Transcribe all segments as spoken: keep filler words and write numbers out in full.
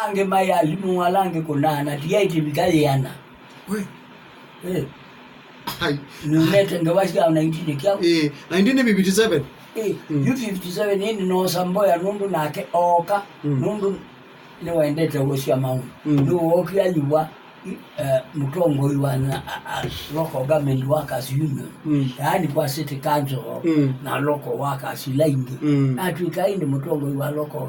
Angĩ maĩ alimũ, ala angĩ kũnaa, na tiaĩ tĩvika yĩana. We. Eh. Ai. Nĩunete ngewa sya nineteen kyaũ? Eh, nineteen fifty-seven. Eh, mm. Yu fifty-seven ĩndĩ noosa Mboya nũndũ nake ooka, mm, nũndũ nĩwendete ũsya maũndũ. Mm. Nĩwookie ayuwa, i-, eh, mũtongoi wa na-, a, a, local government workers union, mm, yaani kwa city council, mm, na local workers ila ingĩ. Mm. Natw'ĩka ĩndĩ mũtongoi wa local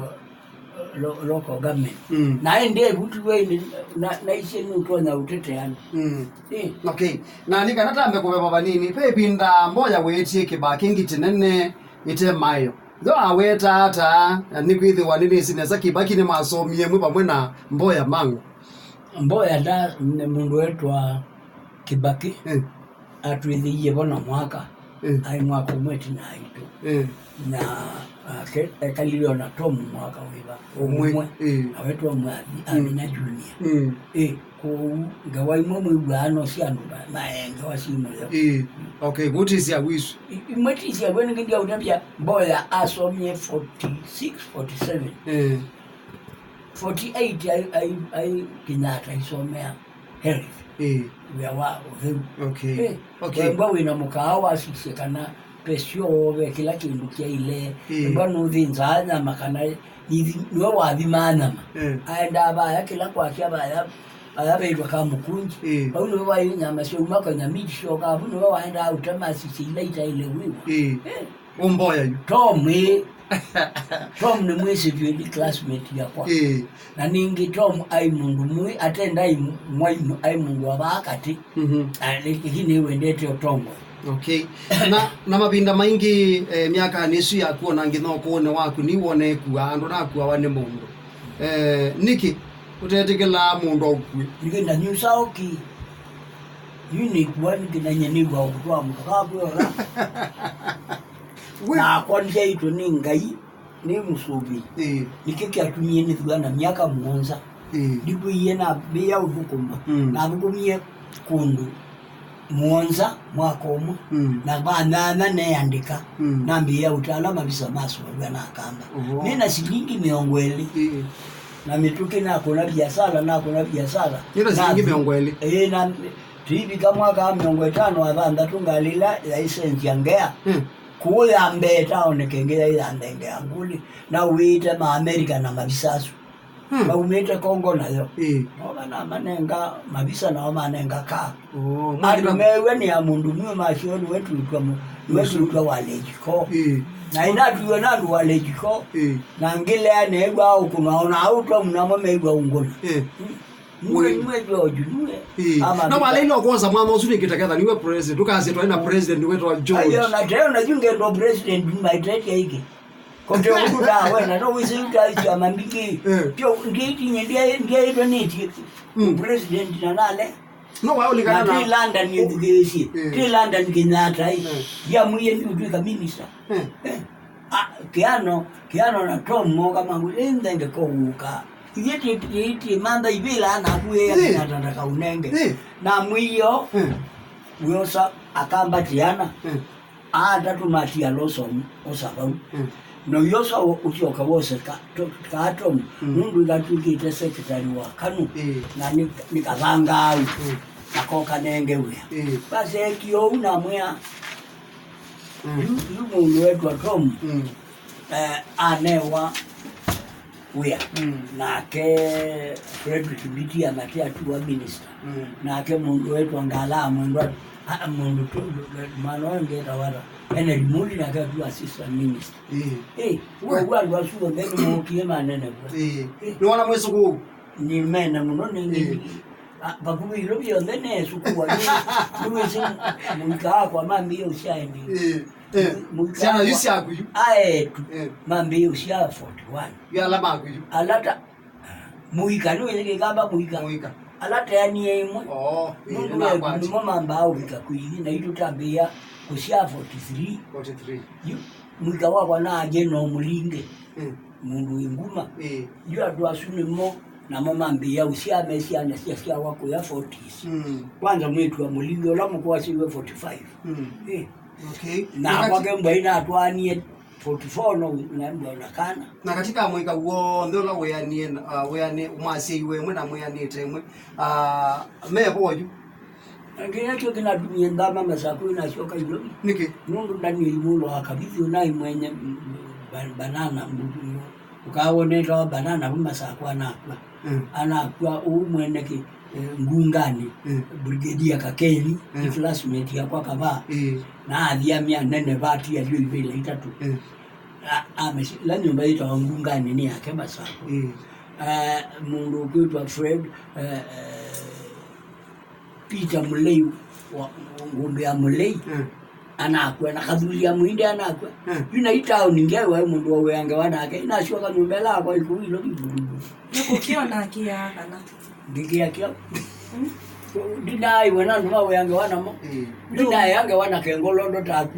lo-, local government. Mm. Na ĩndĩ ĩvutiwe ĩndĩ na, naisye nũtonya ũteteana. Mm. Eh. Okay. Na nĩ kana tambe kũveva vanini, ve ĩvinda Mboya wĩtie Kĩbakĩ ngiti nene ĩte maeo. Yo aweta ata, na nĩkwĩthĩwa nĩnĩsĩ nesa Kĩbakĩ nĩmasomie mwe vamwe na Mboya Mang'u. Mboya nda nĩ mũndũ wetwa Kĩbakĩ. Mm. Atwĩthĩie vo na mwaka, mm, aĩ mwaka ũmwe ĩtina aitũ. Mm. Na, ah, ke-, ekalile o na Tom mwaka wĩva? Ũmwe. Ũmwe. Mm. Nawe Tom athi, mm, amina junior. Mm. Ĩ, kwoou ngewa imwe mwĩw'aa no sya andũ ma-, mae ngewa syĩ mũyo. Mm. Okay, kũtĩsya wisu. I-, imwe ti sya we nĩngĩ ndiaũtavya Mboya asomie forty-six, forty-seven. Mm. Forty-eight ai, ai, ai Kenyatta aisomea health. Ĩĩ. Wĩa wa ũtheu. Okay. Ĩĩ. Okay. Wemba wĩna mũkaawa asisye kana pesyo ve kĩla kĩndũ kyaile. Ĩĩ. Wemba nũthĩnzaa nyama kana nithi-, nĩwe wathimaa nyama. Ĩĩ. Aendaa vaya kĩla kwakya vaya, vaya veitwa Kamũkũnji. Ĩĩ. Vau nĩwe vai nyama syauma kwa nyamiti syoka, vau nĩwe waendaa ũtema asisye ila itaile wĩwa. Ĩĩ. Ĩĩ. Ũmboya yu. Tom, ĩĩ. Tom nĩ mwĩsĩ vyũ, nĩ classmate yakwa. Ĩĩ. Na ningĩ Tom aĩ mũndũ mũĩ, atenda aĩ mwaimũ, aĩ mũndũ wa vaa katĩ. Mhm. Na nĩ-, ĩkĩ nĩwendete ũtongoi. Okay. Na, na mavinda maingĩ, eh, myakanĩ ĩsu yaku ona nginya ũkũũnĩ waku nĩwone ĩkua, andũ nakuawa nĩ mũndũ. Eh, nĩkĩ ũtetĩkĩlaa mũndũ aũkue? Nĩkĩ ndanyusaa ũkĩ? Yu nĩkua nĩkĩ nanye nĩw'a ũkũtwaa mũndũ kakwĩora? We. Nakwa ndyaĩtwe nĩ Ngai, nĩ mũsũvĩi. Ĩĩ. Nĩkyo kyatumie nĩthua na myaka mũonza. Ĩĩ. Ndikwĩie nambĩĩa ũthũkũma. Mm. Nathũkũmie kũndũ mũonza mwaka ũmwe. Mm. Na va nyanya neandĩka. Mm. Nambĩĩa ũtala mavisa ma sũvaw'a na akamba. Oho. Nĩ na silingi mĩongo ĩlĩ. Ĩĩ. Na mĩtũkĩ nakũna viasala, nakũna viasala. Nĩ na silingi mĩongo ĩlĩ. Ĩĩ, na tũivika mwaka wa mĩongo ĩtano na thanthatũ ngalĩ ĩla yaisenzya ngea. Mm. Kũũ ya mbee taoneke ĩngĩ yaĩ ya ndenge ya ngũlĩ, na ũĩte ma America na mavisa asu. Hmm. Maumĩte Congo nayo. Ĩĩ. Nao manamanenga mavisa, nao manenga kaa. Oh, andũ methĩwa meew'a nĩ ya mũndũ mwe masyo nĩwe twĩtwa mũ-, nĩwe twĩtwa wa Lejiko. Ĩĩ. Na inatuiwe na andũ wa Lejiko. Ĩĩ. Na ngĩlea neew'a ũkũna ona au twamu namo meew'a ũngũna. Ĩĩ. Hmm. Nue, nue George, nue. Ĩĩ. Ama na waleile ũkwosa mwana ũsu nĩkĩ taketha nĩwe president. Ndũkasye twaĩ na president wĩtwa George. Ayo, na teo na yu ngendo president maitete aike. Kote ũndũ ndawe, na no wĩsĩ yu ta ĩsyama mbingĩ. Eh. Tio, ndiaitinye, ndiaitwe nĩtie. Mm. President na nale. No waũlikana na twĩ London ĩthukĩĩsye. Eh. Twĩ London Kenyatta ĩ. Eh. Yamwĩie ndiũtwĩka minister. Eh. Eh. Ah, Kiano, Kiano na Tom moka mangu, "Ĩ nthenge ko wũka. Ithyĩ ti, ti, ti mantha ivĩla naku ĩ, ĩ, atandaka ũnenge." Ĩ. Na mwĩio, ĩ, wĩosa akambatiana. Ĩ. Atatũ matia losom osa vau. Ĩ. Na wĩosa ũsyoka wose ka, to, ka Tom, ĩ, nũndũ ĩkatwĩkĩte secretary wa Kanu. Ĩ. Na nĩ, nĩ kavangaau. Ĩ. Akoka nenge wĩa. Ĩ. Basi ekie ũu namwĩa, mm, yu, yu mũndũ wetwa Tom, mm, eh, anewa wĩa. Mm. Nake Frederick Mbitia nake atiwa minister. Mm. Nake mũndũ wetwa Ngala Mwendwa, a, mũndũ tu, mwana ũyũ ngeta wata, Henry Muli nake atiwa assistant minister. Ĩ. Ĩ, we, ũguo andũ asu onthe nĩmookie manenevwa. Ĩ. Ĩ. Nĩwona mwĩ sukulu? Nĩ mene mũno, nĩ, nĩ, ĩ, a, vakuvĩ ilo vyonthe nesukua, nĩ, nĩwĩsĩ mũika wakwa mambĩĩa ũsyaĩnĩ. Ĩ, ĩ. Mũika syana yu wakwa syaku yu? Aetu, ĩ, mambĩĩa ũsyaa forty-one. Yu ala maku yu? Ala ta, mũika, nĩwĩsĩ kĩkamba mũika? Mũika. Ala teanie ĩmwe. Oo, ĩ, nũndũ nĩnakwati. Nĩmo mambaa ũvika kwĩithi, na itũ tambĩĩa kũsyaa forty-three. Forty-three. Yu, mũika wakwa na Jane Mũlinge. Mm. Mũndũ wĩ nguma. Ĩĩ. Yu andũ asu nĩmo, namo mambĩĩa ũsyaa me syana syasyawa kũya forties. Mm. Kwanza mwĩĩtu wa Mũlinge ũla mũkũũ asyaĩwe forty-five. Mm. Ĩ. Okay. Na kwake mbwai natwaanie forty-four no nambwa na kana. Na katika mwika w'onthe ũla wĩanie, uh, wĩanie, mwasyaiwe ĩmwe na mwĩanĩte ĩmwe, uh, mevo oyu? Angĩ nakyo kĩnatumie nthama Masakũ inasyoka Ilovi. Nĩkĩ? Nũndũ Daniel Mũlũ wa Kavithi ũnaĩ mwenye, mm, ba-, banana, mm, mm, ũkawonetawa banana vu Masakũ anakw'a. Mm. Anakw'a ũu mwene kĩ, eh, Ngunganĩ, mm, Brigadier Kakeni, mm, nĩ classmate yakwa kavaa. Mm. Na athiamia nene vati alio ivĩla itatũ. Mm. A-, amesi-, ĩla nyũmba yĩtawa Ngunganĩ nĩ yake Masakũ. Mm. Eh, mũndũ ũkwĩtwa Fred, eh, eh, Peter Mũlei, wa, ngũndũ ya Mũlei, mm, anakw'a, na Kathuli ya Mũinde anakw'a. Mm. Yu na itaoni ngewa mũndũ wa wĩa ngewa nake, inasyoka nyũmba ĩla yakwa ĩkũu Ilovi. Nĩkũkĩona akĩaa kana? Ngĩkĩa kĩao. Mm. Ndinaaiwe na andũ ma wĩa ngewa namo. Mm. Ndinaĩa ngewa na kengolondo taku.